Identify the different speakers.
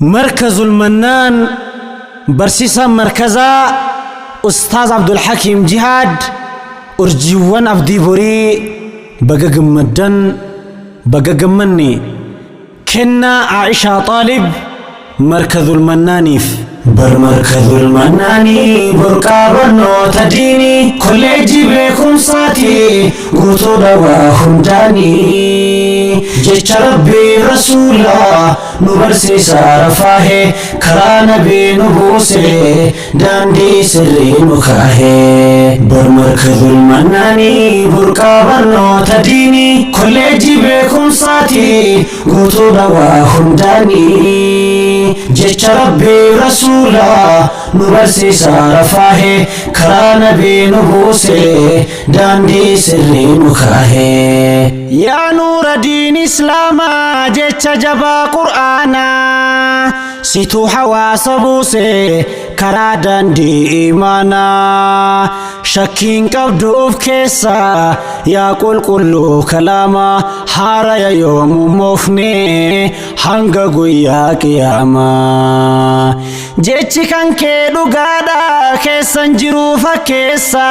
Speaker 1: Markazul Mannaan barsiisaan markazaa Ustaaz Abdulhakiim Jihaad urjiiwwan abdii borii baga gammaddan baga gammanne kennaa Aishaa Xaalib Markazul Mannaaniif. Bar Markazul Mannaanii burqaa barnoota diinii kolleejjii beekumsaati guutuu dhawaa hundaanii jecha rabbii rasuulaa nu barsiisa rafaahe karaa nabii nu buuse daandii sirrii nu kaahe. Bar Markazul Mannaanii burqaa barnoota diinii kolleejjii beekumsaati guutuu dhawaa hundaanii jecha rabbii rasuulaa nu barsiisa rafaahe karaa nabii nu buuse daandii sirrii nu kaahe. Yaa nuura diin islaamaa jecha jabaa qur'aanaa situu hawaasa buuse karaa daandii imaanaa shakkiin qabdu of keessa yaa qulqulluu kalaama haaraya yoomuu moofne hanga guyyaa qiyaamaa. Jechi kan kee dhugaadha keessan jiruu fakkeessa.